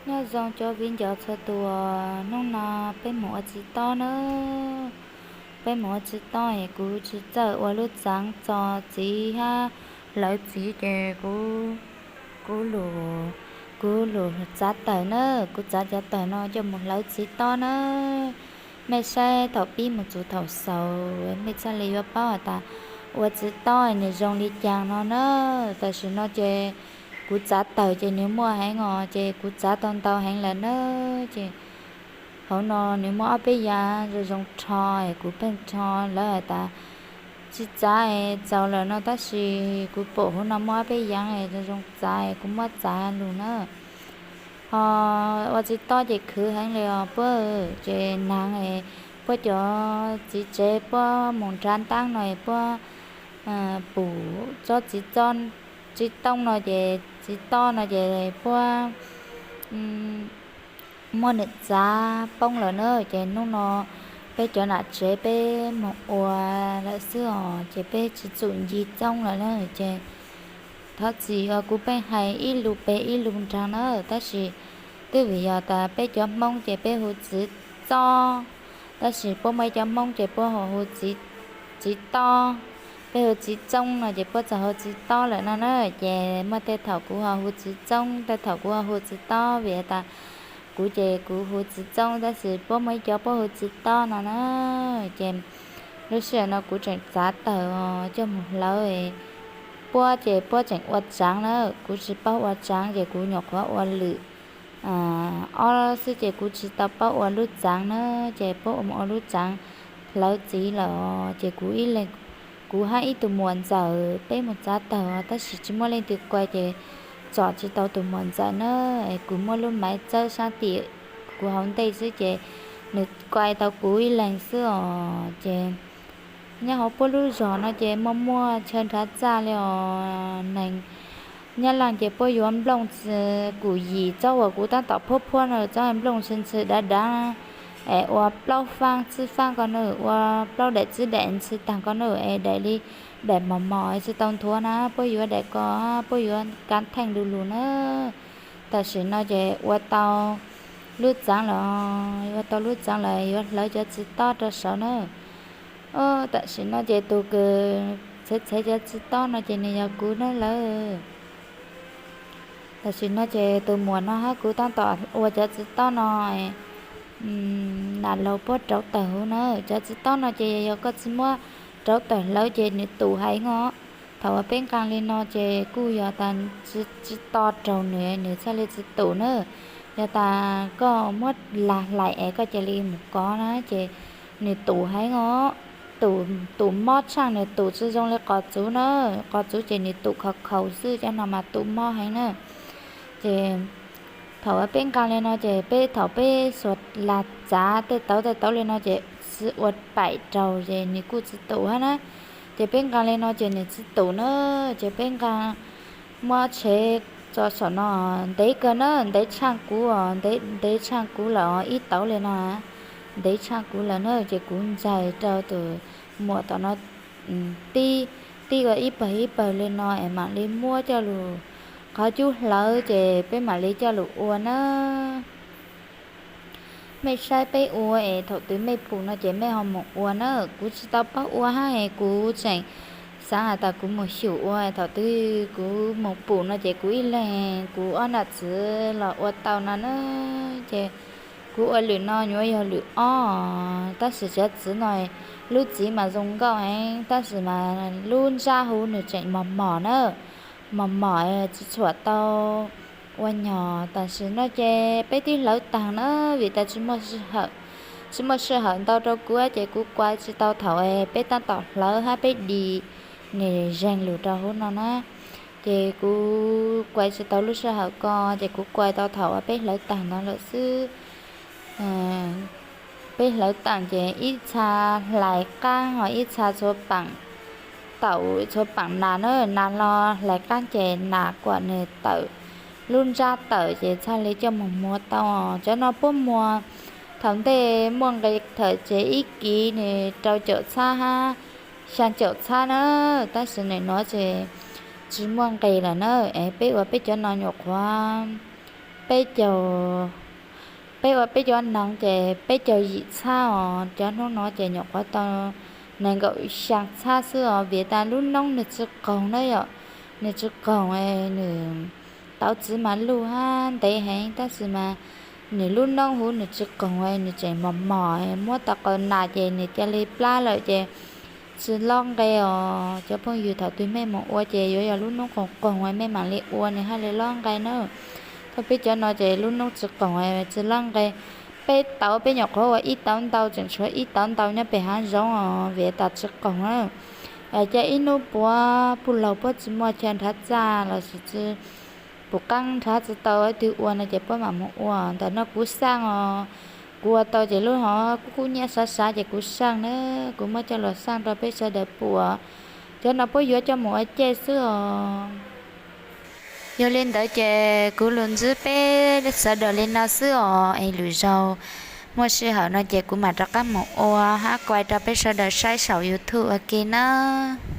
Nyob zoo cov viv ncaus txhua tus, hnub no peb mus ua txiv tob na. Peb mus ua txiv tob es kuv tsis txawj ua lub txaav txo txiv hab hlawv txiv ces kuv, kuv lug, kuv lug txav tawm na, kuv txav cov tawm no coj mus hlawv txiv tob na. Mej saib thaum pib mus txug thaum xaus mej txhaj le yuav paub has tas ua txiv tob nws zoo li caag no na. Tam sim no ces kuv txav tawm ces nws muaj heev os, ces kuv txav tau ntau heev lawm na. Ces hauv no nws muaj ob peb yav zoo zoo rho es kuv pheej rho, lawv has tas tsis txav es txaus lawm no, tab sis kuv pum hauv no muaj ob peb yav es zoo zoo txav es kuv muab txav lug na. Ho ua txiv tob ces khwv heev li os puab, ces naag es puab cov txiv tsev puab mus nrhav ntaab no es puab pum tsob txiv, txiv tooj no ces txiv tob no ces puab muab nws txav poob lawm na. Ces hnub no peb cov nam tsev peb mus ua lawm xwb os, ces peb tsis txum ncig txoob lawm na. Ces thov txim os, kuv pheej hais ib lus pem ib lus nraag na, tab sis twb vim yog tas peb cov Hmoob ces peb hu txiv txob, tab sis puab muaj ib cov Hmoob ces puab ho hu txiv tob. Peb hu txiv txoob no ces puab txawm hu txiv tob lawm no na. Ces muaj tej thaum kuv ho hu txiv txoob, tej thaum kuv ho hu txiv tob, vim tas kuv ces kuv hu txiv txoob, tab sis puab muaj ib cov puab hu txiv tob no na. Ces lub sij hawm no kuv tseem txav tawm coj mus hlawv, puab ces puab tseem ua tsaav na, kuv tsis paub ua tsaav ces kuv nyuam qhuav ua lwm ob xwb ces kuv tsis tau paub ua lub tsaav na. Ces puab ua mus ua lub tsaav hlawv txiv lawm os, ces kuv ib leeg, kuv hab ib tug muam ntxawm peb mus txav tawm, tab sis tsis muaj leej twg kuas ces tsom tsis tau tus muam ntxawm na. Kuv muab lub maiv txawb saab tim kuv hauv ntej xwb ces nws kuas tau kuv ib leeg xwb os. Ces nyob hauv puab lub zog no ces muaj muaj chaw nrhav txaj li os neeg. Nyab Laaj ces puab yuav nplooj kum yim tsob uas kuv tab tom phuab phuab no, tsob nplooj ntxhw ntxhw dav dav, es ua plaub faab txwb faab ko na, ua plaub daim txwb daim ntxhw taag ko na, es daim li daim mos mos tsis tau nthuav na, puab yuav daim ko, puab yuav kav theej du lug na. Tam sim no ces ua tau lub tsaav lawm, ua tau lub tsaav lawm yuav hlawv cov txiv tob rau saud na. Tam sim no ces tus kws txhev txhev cov txiv tob no ces nws yog kuv na lawm. Tam sim no ces tus muam no hab kuv tab tom ua cov txiv tob no, nam laug puab rauv tawm huv na. Cov txiv tob no ces yog koj tsis muab rauv tawm hlawv ces nws tum heev os. Thaum uas peb nqaa li no ces kuj yog tas tsis to raug nws, nws txhaj li tsis tum na. Yog tas koj muab lag hlais es koj cia li mus kov na ces nws tum heev os. Tum mob tshaaj, nws tum tsis zoo li qos txuv na. Qos txuv ces nws tum khaus khaus xwb, cov no mas tum mob heev na. Ces thaum uas peb nqaa li no ces peb, thaum peb xuas lag txav tej tauv tej tauv li no ces ua paim raug ces nws kuj tsis tum hab na. Ces peb nqaa li no ces nws tsis tum na. Ces peb nqaa, muab tshev tso saum no, ntev kawg na, ntev tshaaj kuv os, ntev tshaaj kuv lawm os, ib tauv li no, ntev tshaaj kuv lawm na. Ces kuv ntxais rau tus muam tom no tib, tib ua ib pawg ib pawg li no es mam li muab coj lug qhov cub hlawv ces peb mam li coj lug ua na. Mej saib peb ua es thaum twg mej pum no ces mej ho mus ua na. Kuv tsis tau paub ua hab es kuv tseem xaav has tas kuv mus xyum ua, thaum twg kuv mus pum no ces kuv ib leeg kuv ob nam txwv los ua tau no na. Ces kuv ua lwm no yuav yog lwm ob, tab sis cov txiv no, lub txiv mas zoo nkauj heev tab sis mas lub ntsab huv nws tseem mos mos na, mos mos tsis txhuam tau ua nyog. Tam sim no ces peb twb hlawv taag na, vim tas tsis muaj sij hawm ntau rau kuv ces kuv kuas tsis tau thaum peb tab tom hlawv hab peb di nws zeeg lug rau huv no na. Ces kuv kuas tsis tau lub sij hawm ko, ces kuv kuas tau thaum uas peb hlawv taag no lawm xwb. Peb hlawv taag ces ib txha hlais qaab ho ib txha txhua paam, tau txhua paam nas na, nas los hlais qaab ces nas kuam nws tawm, lub ntsab tawm ces txhaj li coj mus muag tau. Cov no puab muag thaum ntej muaj nqis thawm ces ib kiv nws rau caum txhab hab xyaa caum txhab na, tab sis nim no ces tsis muaj nqis lawm na. Es peb ua peb cov no nyuam qhuav peb caug, peb ua peb caug nees ces peb caug yim txhab os. Cov hnub no ces nyuam qhuav tau nees nkaum xyaa txhab xwb os, vim tas lub noob nws tsis qoog na yom. Nws tsis qoog, nws tauv txiv mas luj hab ntev heev, tab sis mas nws lub noob huv nws tsis qoog, nws tseem mos mos, muab tau qau nas ces nws ca li plab lawm ces tsis lob nqe os. Cov phooj ywg, thaum twg mej mus ua ces yuav yog lub noob qoog qoog mej mam li ua nws haj li lob nqe na. Thaum peb cov no ces lub noob tsis qoog, tsis lob nqe. Peb tauv, peb nyuam qhuav ua ib tauv ntau, tseem tshuav ib tauv ntau nyob pem hav zoov os, vim tas tsis qoog na. Cia ib hnub puav puj laug puab tsis muaj chaw nrhav txaj lossis tsis pum qaab nrhav tsis tau ib tug ua no ces puab mam mus ua. Ntawm no kuv xaj os, kuv ua tau ces lub hov kuj kub nyiab sav sav ces kuv xaj na, kuv muab coj los xaj rau peb sawv daws pum. Cov no puab yuav coj mus ua cej xwb os. Yog li ntawd ces kuv lug ntsib peb sawv daws li no xwb os, es lwm zaug muaj sij hawm no ces kuv mam rov qab mus ua hab kuaj rau peb sawv daws saib saum YouTube ua ke nawb.